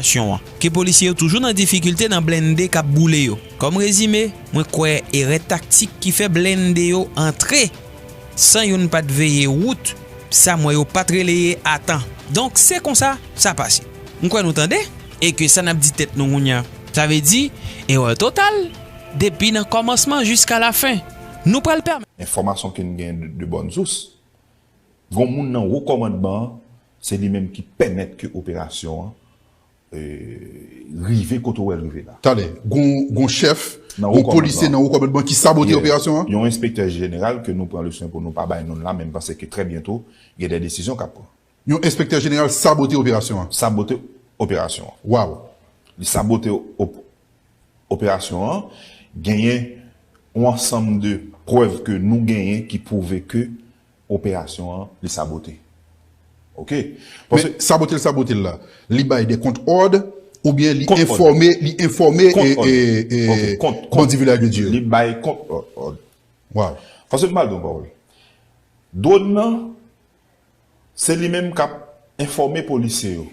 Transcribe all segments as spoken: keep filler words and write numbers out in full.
Sitiyasyon an, ke polisye yo toujou nan difikilte nan blende k ap boule yo. Kòm rezime, mwen kwè erè taktik ki fè blende yo antre san youn pa t veye wout, sa m wè yo pa t releye a tan. Donk, se konsa sa pase. M kwè nou tande, e ke sa n ap di tèt nou kounye a, sa vle di, erè total, depi nan kòmansman jiska lafen. Nou pral pèmèt. Enfòmasyon ke n gen de, de bòn sous. Gon moun nan wo kòmandman an, se li menm ki pèmèt ke operasyon an, e, rive kote w wè l rive la. Talè, gon, gon chèf, gon polisye nan wo kòmandman ki sabote operasyon an? Yon enspektè jeneral ke nou pran le swen pou nou pa bay non l la, men m panse ke trè byento, gen de desizyon k ap pran. Yon enspektè jeneral sabote operasyon an? Sabote operasyon an. Waw. Li sabote op-, operasyon an, genyen yon ansanm de prèv ke nou genyen ki pwouve ke operasyon an, li sabote. Oke? Men sabote l, sabote l la, li bay de kont òd, oubyen li enfòme, li enfòme, e, e, e, bandi Vilaj de Dye yo? Li bay kont òd. Waw. Paske m pral di yon pawòl. Dwòn nan, se li menm k ap enfòme polisye yo.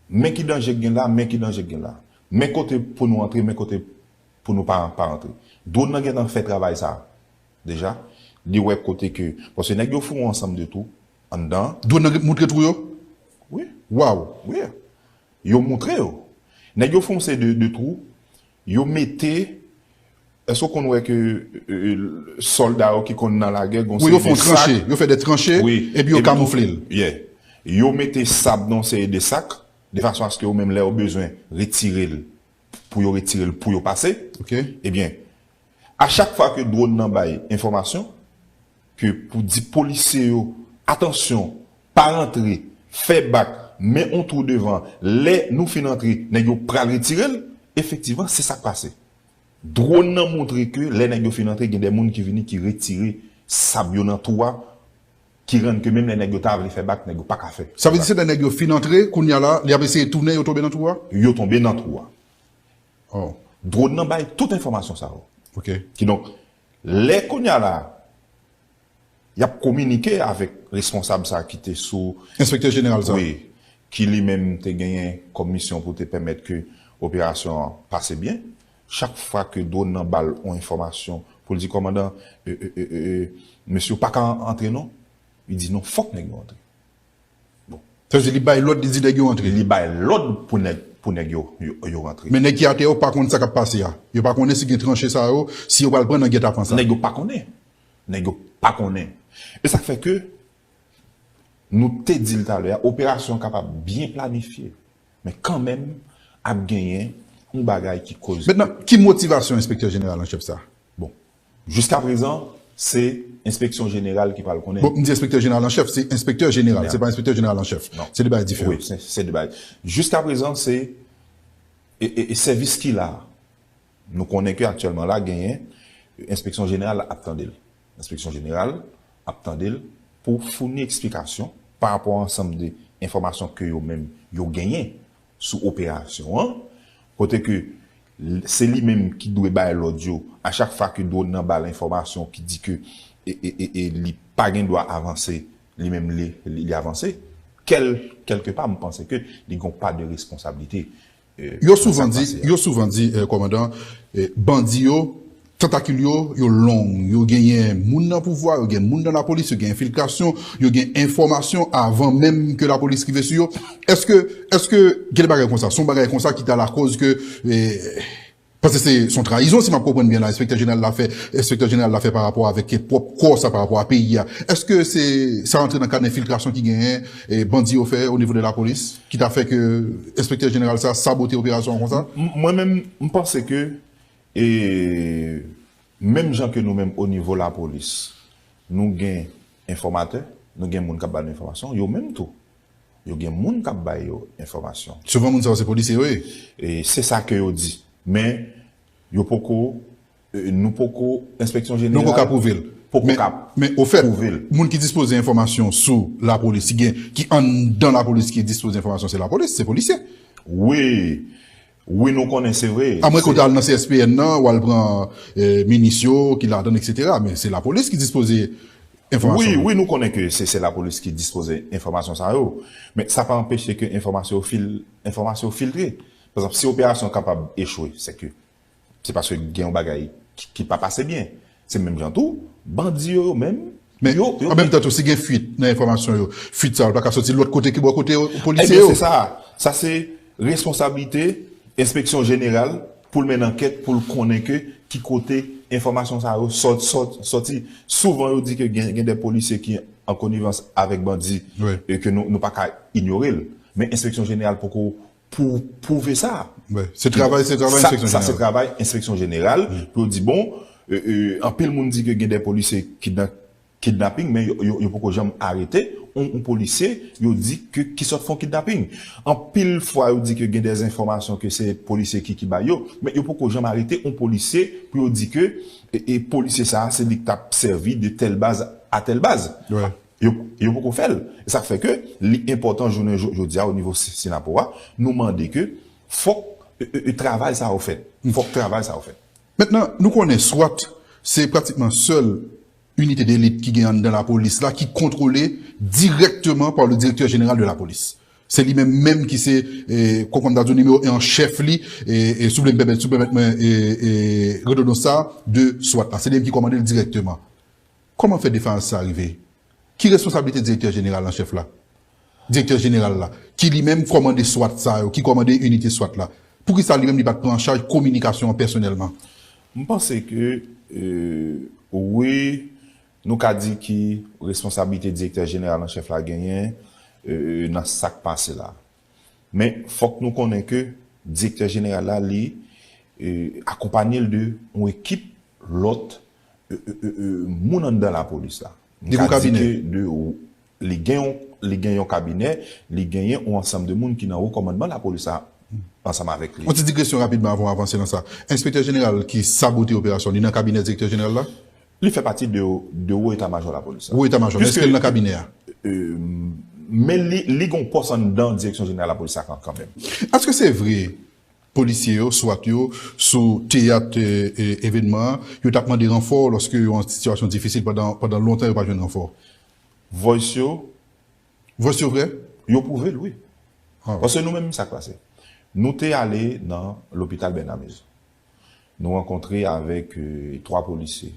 Men ki danje k gen la, men ki danje k gen la. Men kote pou nou antre, men kote pou nou pa, pa antre. Dwòn nan gentan fè travay sa a. Deja, li wè kote ke, paske nèg yo fè yon ansanm de twou anndan. Dwòn nan moutre twou yo? Wi. Waw. Wi. Yo moutre yo. Nèg yo fè yon seri de, de twou. Yo mete, èske w konn wè ke, e, e, sòlda yo ki konn nan lagè, gon seri de sak. Wi, yo fè yon tranche. Yo fè de tranche, epi yo kamoufle l. Yeah. Yo mete sab nan yon seri de sak, de fason aske yo menm lè yo bezwen retire l, pou yo retire l, pou yo pase. Oke. Ebyen, a chak fwa ke dwòn nan bay enfòmasyon, ke pou di polisye yo, atansyon, pa rantre, fè bak, men on twou devan, lè nou fin antre, nèg yo pral retire l, efektivman, se sa k pase. Dwòn nan montre ke lè nèg yo fin antre, gen de moun ki vini, ki retire sab yo nan twou a, ki rann ke menm lè nèg yo ta vle fè bak, nèg yo pa ka fè. Sa vle di se lè nèg yo fin antre, kounye a la, li ap eseye tounen, yo tonbe nan twou a? Yo tonbe nan twou a. Oh. Dwòn nan bay tout enfòmasyon sa yo. Oke. Kidonk, lè kounye a la, y ap kominike avèk responsab sa ki te sou. Enspektè jeneral sa. Wi, ki li menm te genyen kòm misyon pou te pèmèt ke operasyon an pase byen. Chak fwa ke dwòn nan ba l yon enfòmasyon pou l di, "Kòmandan, e, e, e, e, e, mesye w pa ka antre non." Li di, "Non, fòk nèg yo antre." Bon. Sa vle di li bay lòd, li di nèg yo antre. Li bay lòd pou nèg, pou nèg yo, yo, yo rantre. Men nèg ki atè yo pa konn sa k ap pase a. Yo pa konnen si gen tranche sa yo, si yo pral pran nan gètapan sa. Nèg yo pa konnen. Nèg yo pa konnen. E sa k fè ke nou te di l talè a, operasyon an kapab byen planifye. Men kanmenm, ap genyen yon bagay ki koz. Mentnan, ki motivasyon enspektè jeneral an chèf sa? Bon, jiskaprezan, se enspeksyon jeneral ki pral konnen. Bon, m di enspektè jeneral an chèf, se enspektè jeneral, se pa enspektè jeneral an chèf. Non. Se de bagay diferan. Wi, se, se de bagay. Jiskaprezan, se, e, e, e sèvis ki la a. Nou konnen ke aktyèlman la genyen, enspeksyon jeneral ap tande l. Enspeksyon jeneral ap tande l pou founi eksplikasyon pa rapò a ansanm de enfòmasyon ke yo menm yo genyen sou operasyon an, kote ke l-, se li menm ki dwe bay lòd yo a chak fwa ke dwòn nan ba l enfòmasyon ki di ke e, e, e, e li pa gen dwa avanse, li menm li, li, li avanse. Kèl-, kèlkepa, m panse ke li gen yon pa de responsablite. Yo souvan di, yo souvan di, eh, kòmandan, eh, bandi yo, tantakil yo, yo long, yo genyen moun nan pouvwa, yo gen moun nan lapolis, yo gen enfiltrasyon, yo gen enfòmasyon avan menm ke lapolis rive sou yo. Èske, èske gen de bagay konsa? Se yon bagay konsa ki ta lakòz ke, eh, paske se, se yon trayizon, si m ap konprann byen la, enspektè jeneral la fè, enspektè jeneral la fè pa rapò avèk pwòp kò sa, pa rapò a peyi a. Èske se, sa rantre nan kad enfiltrasyon ki genyen, eh, bandi yo fè o nivo de lapolis? Ki ta fè ke enspektè jeneral sa sabote operasyon an konsa? M-, mwen menm, m panse ke, e, menm jan ke nou menm o nivo lapolis, nou gen enfòmatè, nou gen moun k ap ba nou enfòmasyon, yo menm tou, yo gen moun k ap ba yo enfòmasyon. Souvan moun sa yo se polisye yo ye. E se sa ke yo di. Men, yo poko, e, nou poko, enspeksyon jeneral poko ka pwouve l. Poko ka pwouve l. Men, men ofèt, moun ki dispoze enfòmasyon sou lapolis, ki gen, ki anndan lapolis ki dispoze enfòmasyon, se lapolis, se polisye. Wi. Wi, nou konnen, se vre. Amwens ke w ta al nan C S P N nan, w al pran, e, minis yo ki ladan l, etsetera. Men se lapolis ki dispoze enfòmasyon Wi, yo. Wi, nou konnen ke se, se lapolis ki dispoze enfòmasyon sa yo. Men sa pa anpeche ke enfòmasyon yo fil, enfòmasyon yo filtre. Pa egzanp, si operasyon kapab echwe, se ke se paske gen yon bagay ki, ki pa pase byen. Se menm jan tou, bandi yo, yo menm, Men yo, yo, an menm tan tou, si gen fuit nan enfòmasyon yo, fuit sa yo pa ka soti lòt kote ki bò kote yo, polisye Ebyen, yo. Se sa. Sa se responsablite enspeksyon jeneral pou l mennen ankèt, pou l konnen ke ki kote enfòmasyon sa yo sòt, sòt, sòti. Souvan, yo di ke gen, gen de polisye ki an konivans avèk bandi Wi. E ke nou, nou pa ka inyore l. Men enspeksyon jeneral poko pou pwouve sa. Wi. Se travay, se travay Sa, enspeksyon sa se jeneral. Travay enspeksyon jeneral pou yo di, bon, e, e, anpil moun di ke gen de polisye kidna-, kidnaping, men yo, yo, yo poko janm arete yon, yon polisye, yo di ke ki sòt fè yon kidnaping. Anpil fwa, yo di ke gen de enfòmasyon ke se polisye ki, ki bay yo, men yo poko janm arete yon polisye pou yo di ke e, e polisye sa a, se li k t ap sèvi de tèl baz a tèl baz. Wi. Yo, yo poko fè l. E sa k fè ke li enpòtan jounen jo- jodi a o nivo Si- Sinapo a, nou mande ke fòk e, e, e, travay sa yo fèt. Fòk travay sa yo fèt. Mentnan, nou konnen swat se pratikman sèl inite delit ki gen anndan lapolis la ki kontwole dirèkteman pa le direktè jeneral de lapolis. Se li menm menm ki se, e, kòm, kòm ta di, nimewo en an chèf li, e, e, si w vle m pèmèt, si w pèmèt mwen, e, e, redondan sa, de swat la. Se li menm ki kòmande l dirèkteman. Kòman fè defayans sa rive? Ki responsablite direktè jeneral an chèf la? Direktè jeneral la, ki li menm kòmande swat sa yo, ki kòmande inite swat la. Poukisa li menm li pa t pran an chaj kominikasyon an pèsonèlman? M panse ke, e, wi, nou ka di ki responsablite direktè jeneral an chèf la genyen, e, nan sa k pase la. Men fòk nou konnen ke direktè jeneral la, li, e, akonpanye l de yon ekip lòt, e, e, e, e, moun anndan lapolis la. M Li gen ka di kabinè. Ke de, li gen yon, li gen yon kabinè, li genyen yon ansanm de moun ki nan wo kòmandman lapolis la ansanm avèk li. Yon ti digresyon rapidman avan w avanse nan sa. Enspektè jeneral ki sabote operasyon, li nan kabinè direktè jeneral la? Li fè pati de, de wo eta majò lapolis la. Wo eta majò, men èske l nan kabinè a? E, men li, li gen yon pòs anndan direksyon jeneral lapolis la kan, kanmenm. Èske se vre polisye yo, swat yo, sou teyat, e, e, evènman an, yo t ap mande ranfò lòske yo an sitiyasyon difisil pandan, pandan lontan yo pa jwenn ranfò? Voice yo, Voice yo vre? Yo pwouve l, wi. Ah. Paske nou menm, sa k pase? Nou te ale nan lopital Bènamez. Nou rankontre avèk, e, twa polisye.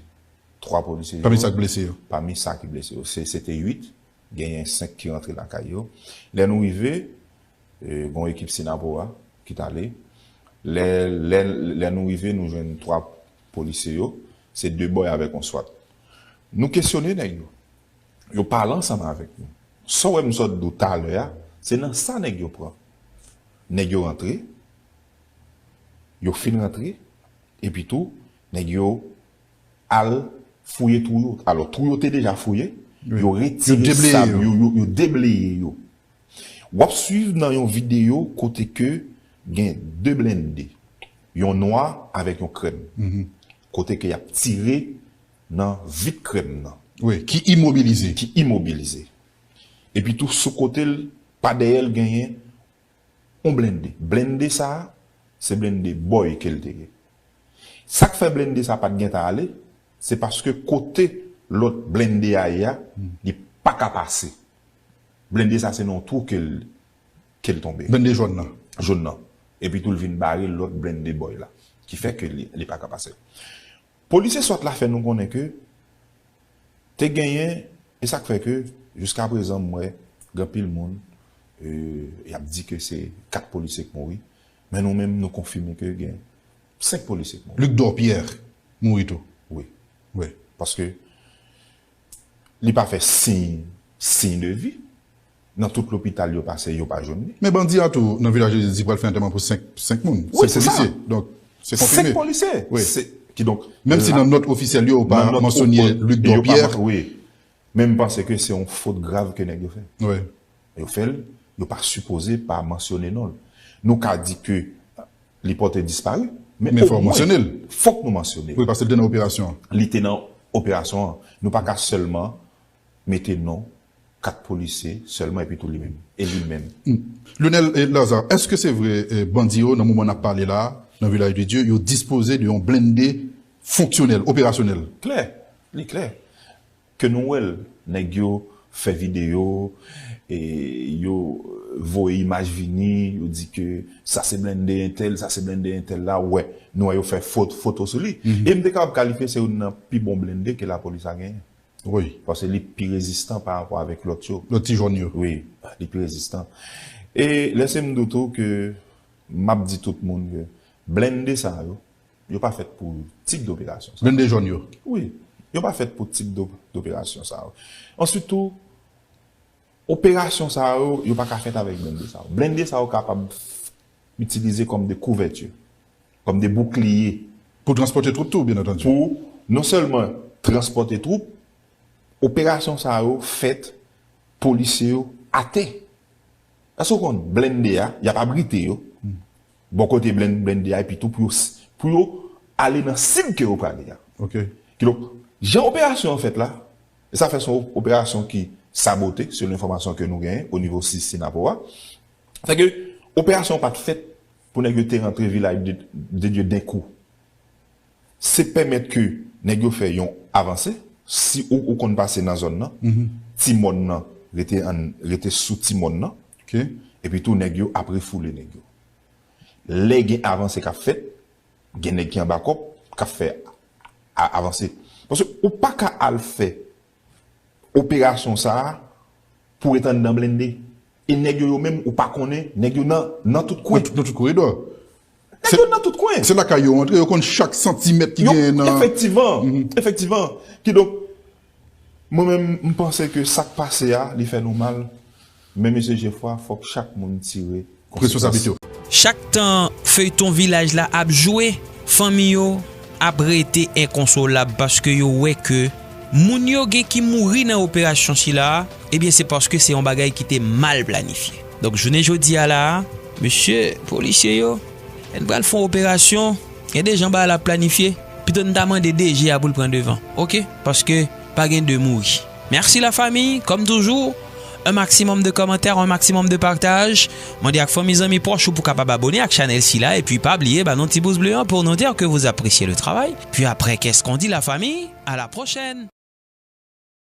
Twa polisye. Pami sa k blese yo. Pami sa ki blese yo. Se, se te uit, genyen senk ki rantre lakay yo. Lè nou rive, e, gen yon ekip Sinapo a ki t ale. Lè, lè, lè nou rive, nou jwenn twa polisye yo. Se de bòy avèk yon swat. Nou kesyone nèg yo. Yo pale ansanm avèk nou. Sa w wè m sot di w talè a, se nan sa nèg yo pran. Nèg yo rantre, yo fin rantre, epi tou, nèg yo al fouye twou yo. Alò, twou yo te deja fouye, yo retire sab yo, yo, yo debleye yo. W ap swiv nan yon videyo kote ke gen de blende, yon nwa avèk yon krèm, kote ke y ap tire nan vit krèm nan. Wi, ki imobilize. Ki imobilize. Epi tou sou kote l, pa dèyè l genyen yon blende. Blende sa a, se blende bòy ke l te ye. Sa k fè blende sa a pa t gentan ale, se paske kote lòt blende a ye a, li pa ka pase. Blende sa a se nan yon twou ke l, ke l tonbe. Blende jòn nan. Jòn nan. Epi tou l vin bare lòt blende bòy la. Ki fè ke li, li pa ka pase. Polisye swat la fè nou konnen ke te genyen, e sa k fè ke jiska prezan m wè gen anpil moun, e, y ap di ke se kat polisye k mouri, men nou menm nou konfime ke gen senk polisye k mouri. Luc Dorpierre mouri tou. Wi. Wi. Paske li pa fè siy, siy de vi. Nan tout lopital yo pase, yo pa jwenn li. Men bandi a tou, nan Vilaj de Dye, pral fè antèman pou senk, senk moun. Wi, Senk se sa. Polisye. Donk, se Senk konfime. Polisye. Wi. Se, kidonk, Menm si nan nòt ofisyèl yo, yo pa mansyone Luc Dorpierre. Wi. Men m panse ke se yon fot grav ke nèg yo fè. Wi. Yo fè l, yo pa sipoze pa mansyone non l. Nou ka di ke li pòte dispari, men Men fò omwen, mansyone l. Fòk nou mansyone. Wi, paske l te nan operasyon an. Li te nan operasyon an. Nou pa ka sèlman mete non kat polisye sèlman epi tou li menm. E li menm. Lionel, e, Lazarre, èske se vre, e, bandi yo, nan moman n ap pale la, nan Vilaj de Dye, yo dispoze de yon blende fonksyonèl, operasyonèl? Klè, li klè. ke nou wè l. Nèg yo fè videyo, e yo voye imaj vini, yo di ke sa se blende entèl, sa se blende entèl la, ou wè, nou wè yo fè fot-, foto sou li. E m te kapab kalifye se youn nan pi bon blende ke lapolis la genyen. Wi. Paske li pi rezistan pa rapò avèk lòt yo. Lòt ti jòn yo. Wi, li pi rezistan. E lèse m di w tou ke m ap di tout moun ke blende sa yo, yo pa fèt pou tip doperasyon sa. Blende jòn yo. Wi, yo pa fèt pou tip do-, doperasyon sa yo. Answit tou, operasyon sa yo, yo pa ka fèt avèk blende sa yo. Blende sa yo kapab itilize kòm de kouvèti, kòm de boukliye. Pou transpòte twoup tou, byen antandi. Pou non sèlman transpòte twoup, operasyon sa yo fèt, polisye yo atè. Èske w konn blende a, y ap abrite yo bò kote blen-, blende a, epi tou pou yo, s-, pou yo ale nan sib ke yo prale a. Ok. Kidonk, jan operasyon an fèt la, e sa fè se yon operasyon ki sabote, selon enfòmasyon ke nou genyen o nivo sis Sinapo a. Fè ke operasyon an pa t fèt pou nèg yo te rantre Vilaj de, de Dye denkou. Se pèmèt ke nèg yo fè yon avanse, si ou, ou konn pase nan zòn nan, ti mòn nan rete an, rete sou ti mòn nan, epi tou nèg yo ap refoule nèg yo. Lè gen avanse k ap fèt, gen nèg ki anba kòb k ap fè a-, avanse. Paske ou pa ka al fè operasyon sa a pou ret anndan blende. E nèg yo, yo menm, ou pa konnen, nèg yo nan, nan tout kwen. Nan tout, nan tout koridò. Nèg yo nan tout kwen. Se lakay yo antre, yo konn chak santimèt ki genyen nan. Efektivman, efektivman. Kidonk, mwen menm, m panse ke sa k pase a, li fè nou mal. Men mesye Jefwa, fòk chak moun tire konsekwans. Responsabilite yo. Chak tan feyton Vilaj la ap jwe, fanmi yo ap rete enkonsolab paske yo wè ke moun yo gen ki mouri nan operasyon sila a, ebyen se paske se yon bagay ki te mal planifye. Donk jounen jodi a la a, mesye polisye yo, n pral fè yon operasyon, gen de jan bagay la ap planifye, pito n ta mande D G a pou l pran devan, oke? Paske pa gen de mouri. Mèsi la fami, kòm toujou, un maximum de commentaires, un maximum de partage. Mande ak fanmi, zanmi, pwòch ou pou kapab abone ak chanèl sila, epi pa bliye ba nou ti pouz ble an pour nous dire que vous appréciez le travail. Puis après, qu'est-ce qu'on dit la famille? À la prochaine.